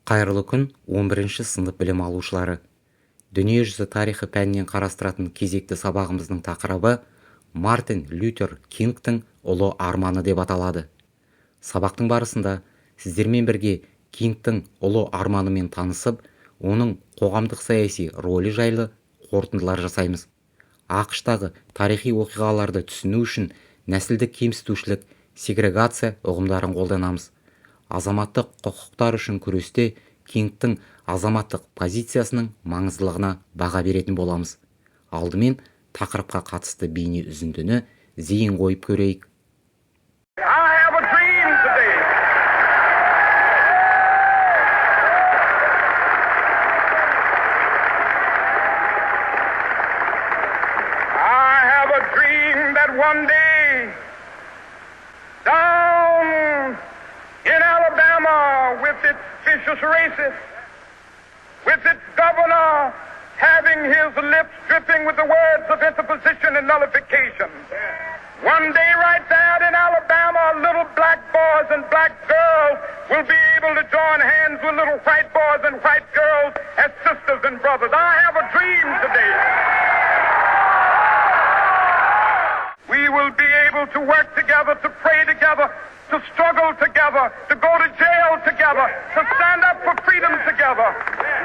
Қайырлы күн, 11 сынып білім алушылары. Дүниежүзі тарихы пәнінен қарастыратын кезекті сабағымыздың тақырыбы Мартин Лютер Кингтің ұлы арманы деп аталады. Сабақтың барысында сіздермен бірге Кингтің ұлы арманымен танысып, оның қоғамдық саяси рөлі жайлы қорытындылар жасаймыз. АҚШ-тағы тарихи оқиғаларды түсіну үшін нәсілдік кемсітушілік, сегрегация ұғымдарын қолданамыз. Азаматтық құқықтар үшін күресте Кингтің азаматтық позициясының маңыздылығына баға беретін боламыз. Алдымен тақырыпқа қатысты бейне үзіндіні зейін қойып көрейік. I have a dream today. I have a dream that one day down in Alabama with its vicious racists, with its governor having his lips dripping with the words of interposition and nullification. One day right there in Alabama, little black boys and black girls will be able to join hands with little white boys and white girls as sisters and brothers. I have a dream today. We will be able to work together, to pray together, to struggle together, to go to jail together, to stand up for freedom together,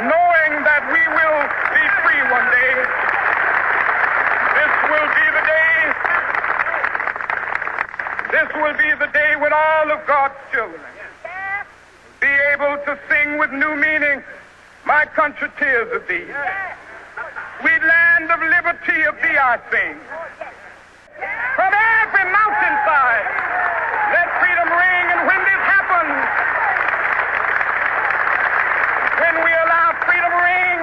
knowing that we will be free one day. This will be the day. This will be the day when all of God's children be able to sing with new meaning, my country, 'tis of thee. Sweet land of liberty, of thee I sing. From every mountainside, let freedom ring. And when this happens, when we allow freedom ring,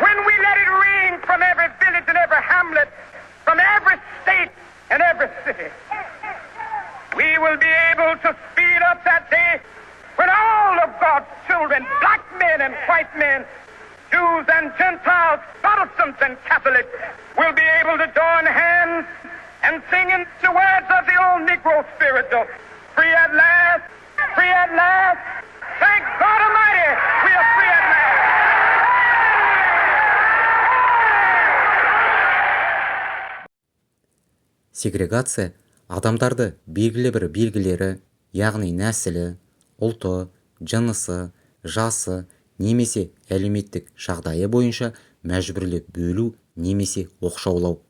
when we let it ring from every village and every hamlet, from every state and every city, we will be able to speed up that day when all of God's children, black men and white men, Jews and Gentiles, Protestants and Catholics, will be able to join hands and sing in the words of the old Negro spiritual, free at last, free at last. Thank God Almighty, we are free at last. Сегрегация адамдарды белгілі бір белгілері, яғни нәсілі, ұлты, жынысы, жасы немесе әлеуметтік жағдайы бойынша мәжбүрлеп бөлу немесе оқшаулау.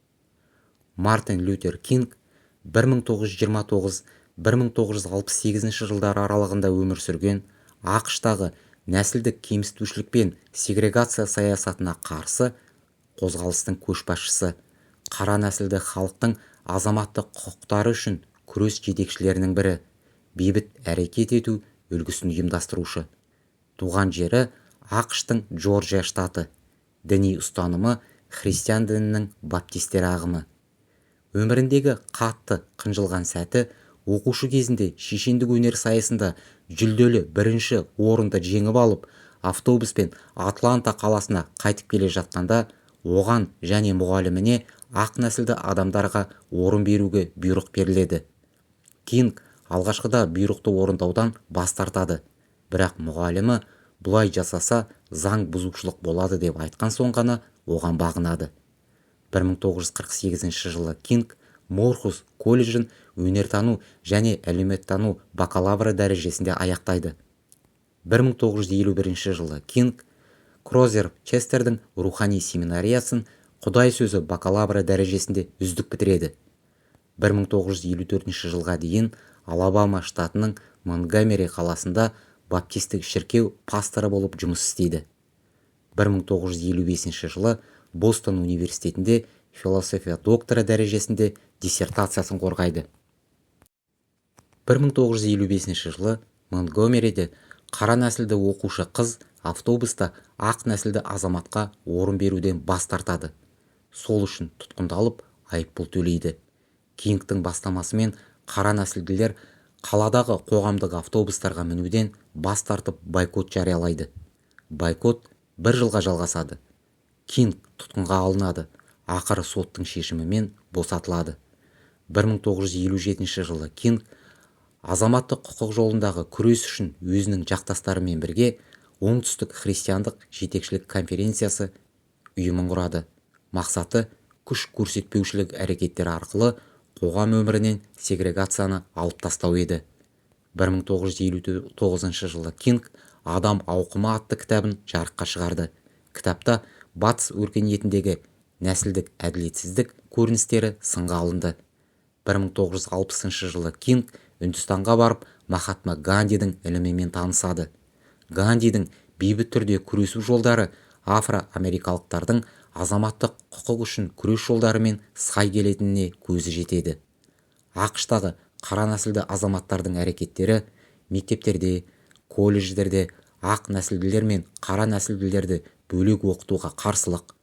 Мартин Лютер Кинг 1929-1968 жылдары аралығында өмір сүрген АҚШ-тағы нәсілдік кемсітушілік пен сегрегация саясатына қарсы қозғалыстың көшбасшысы, қара нәсілді халықтың азаматтық құқықтары үшін күрес жетекшілерінің бірі, бейбіт әрекет ету үлгісін ұйымдастырушы. Туған жері АҚШ-тың Джорджия штаты. Діни ұстанымы христиан дінінің баптистер ағымы. Өміріндегі қатты қынжылған сәті оқушы кезінде шешендік өнер сайысында жүлделі бірінші орынды жеңіп алып, автобуспен Атланта қаласына қайтып келе жатқанда оған және мұғаліміне ақ нәсілді адамдарға орын беруге бұйрық беріледі. Кинг алғашқыда бұйрықты орындаудан бас тартады, бірақ мұғалімі бұлай жасаса заң бұзушылық болады деп айтқан соң ғана оған бағынады. 1948 жылы Кинг Морхус колледжін өнертану және әлеуметтану бакалавры дәрежесінде аяқтайды. 1951 жылы Кинг Крозер Честердің рухани семинариясын Құдай сөзі бакалавры дәрежесінде үздік бітіреді. 1954 жылға дейін Алабама штатының Монтгомери қаласында баптистік шіркеу пасторы болып жұмыс істейді. 1955 жылы Бостон университетінде философия докторы дәрежесінде диссертациясын қорғайды. 1955 жылы Монтгомериде қара нәсілді оқушы қыз автобуста ақ нәсілді азаматқа орын беруден бас тартады. Сол үшін тұтқындалып, айыппұл төлейді. Кингтің бастамасымен қара нәсілділер қаладағы қоғамдық автобустарға мінуден бас тартып бойкот жариялайды. Бойкот бір жылға жалғасады. Кинг тұтқынға алынады, ақыры соттың шешімімен босатылады. 1957 жылы Кинг Азаматтық құқық жолындағы күрес үшін өзінің жақтастарымен бірге Оңтүстік христиандық жетекшілік конференциясы ұйымын құрады. Мақсаты күш көрсетпеушілік әрекеттер арқылы қоғам өмірінен сегрегацияны алып тастау еді. 1959 жылы Кинг «Адам ауқымы» атты кітабын жарыққа шығарды. Кітапта батыс өркениетіндегі нәсілдік әділетсіздік көріністері сынға алынды. 1960 жылы Кинг Үндістанға барып, Махатма Гандидің ілімімен танысады. Гандидің бейбіт түрде күресу жолдары афроамерикалықтардың азаматтық құқық үшін күрес жолдарымен сай келетініне көзі жетеді. АҚШ-тағы қара нәсілді азаматтардың әрекеттері мектептерде, колледждерде ақ нәсілділер мен қара нәсілділерді бөлек оқытуға қарсылық,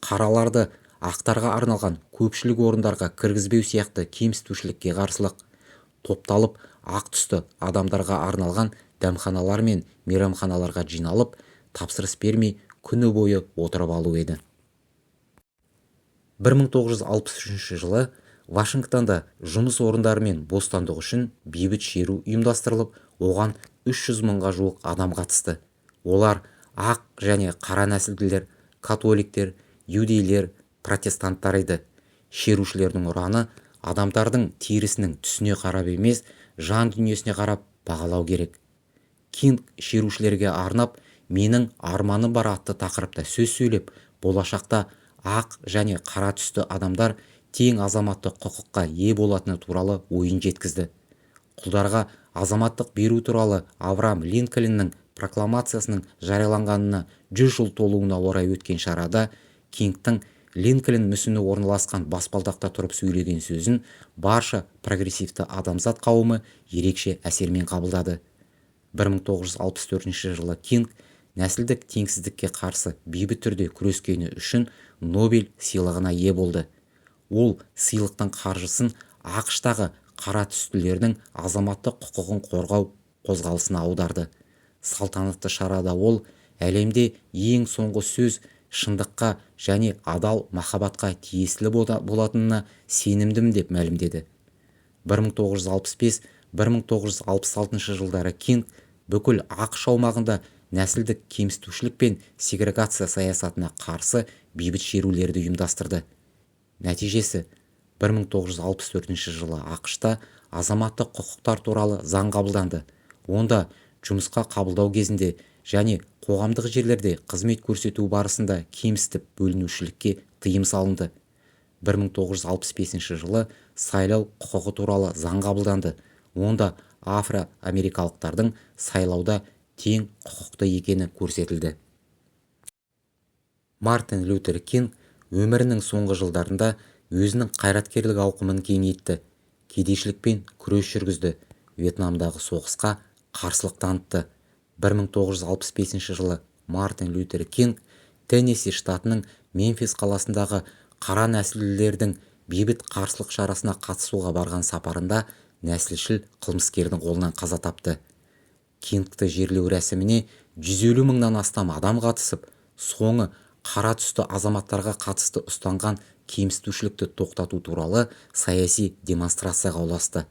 қараларды ақтарға арналған көпшілік орындарға кіргізбеу сияқты кемсітушілікке қарсылық, топталып ақ түсті адамдарға арналған дәмханалар мен мейрамханаларға жиналып, тапсырыс бермей күні бойы отырып алу еді. 1963 жылы Вашингтонда жұмыс орындары мен бостандық үшін бейбіт шеру ұйымдастырылып, оған 300 мыңға жуық адам қатысты. Олар ақ және қара нәсілділер, католиктер, иудейлер, протестанттар еді. Шерушілердің ұраны адамдардың терісінің түсіне қарап емес, жан дүниесіне қарап бағалау керек. Кинг шерушілерге арнап «Менің арманым бар» атты тақырыпта сөз сөйлеп, болашақта ақ және қара түсті адамдар тең азаматтық құқыққа ие болатыны туралы ойын жеткізді. Құлдарға азаматтық беру туралы Авраам Линкольннің прокламациясының жарияланғанына 100 жыл толуына орай өткен шарада Кингтің Линкольн мүсіні орналасқан баспалдақта тұрып сөйлеген сөзін барша прогрессивті адамзат қауымы ерекше әсермен қабылдады. 1964 жылы Кинг нәсілдік теңсіздікке қарсы бейбіт түрде күрескені үшін Нобель сыйлығына ие болды. Ол сыйлықтың қаржысын АҚШ-тағы қара түстілердің азаматтық құқығын қорғау қозғалысына аударды. Салтанатты шарада ол әлемде ең соңғы сөз шындыққа және адал махаббатқа тиесілі болатынына сенімдімін деп мәлімдеді. 1965-1966 жылдары Кинг бүкіл АҚШ аумағында нәсілдік кемсітушілік пен сегрегация саясатына қарсы бейбіт шерулерді ұйымдастырды. Нәтижесі 1964 жылы АҚШ-та азаматтық құқықтар туралы заң қабылданды. Онда жұмысқа қабылдау кезінде және қоғамдық жерлерде қызмет көрсету барысында кемсітіп бөлінушілікке тыйым салынды. 1965 жылы сайлау құқығы туралы заң қабылданды. Онда афроамерикалықтардың сайлауда тең құқықты екені көрсетілді. Мартин Лютер Кинг өмірінің соңғы жылдарында өзінің қайраткерлік ауқымын кеңейтті, кедейшілікпен күрес жүргізді, Вьетнамдағы соғысқа қарсылық танытты. 1965 жылы Мартин Лютер Кинг Теннесси штатының Мемфис қаласындағы қара нәсілділердің бейбіт қарсылық шарасына қатысуға барған сапарында нәсілшіл қылмыскердің қолынан қаза тапты. Кингті жерлеу рәсіміне 150 мыңнан астам адам қатысып, соңы қара түсті азаматтарға қатысты ұстанған кемсітушілікті тоқтату туралы саяси демонстрацияға ұласты.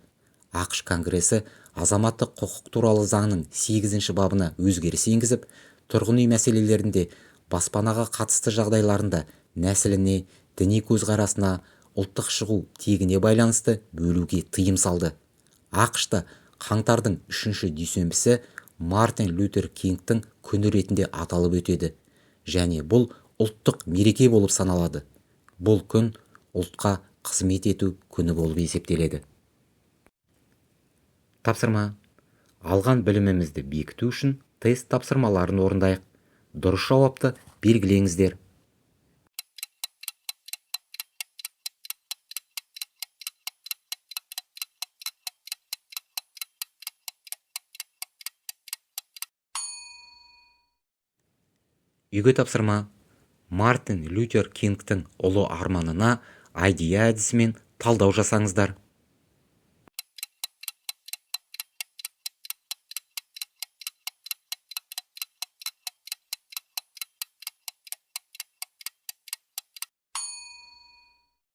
АҚШ Конгресі азаматтық құқық туралы заңның 8-ші бабына өзгеріс енгізіп, тұрғын үй мәселелерінде баспанаға қатысты жағдайларында нәсіліне, діни көзқарасына, ұлттық шығу тегіне байланысты бөлуге тыйым салды. АҚШ-та қаңтардың 3-ші дүйсенбісі Мартин Лютер Кингтің күні ретінде аталып өтеді және бұл ұлттық мереке болып саналады. Бұл күн ұлтқа қызмет ету күні болып есептеледі. Тапсырма. Алған білімімізді бекіту үшін тест тапсырмаларын орындайық. Дұрыс жауапты белгілеңіздер. Үйге тапсырма. Мартин Лютер Кингтің ұлы арманына IDEA әдісімен талдау жасаңыздар.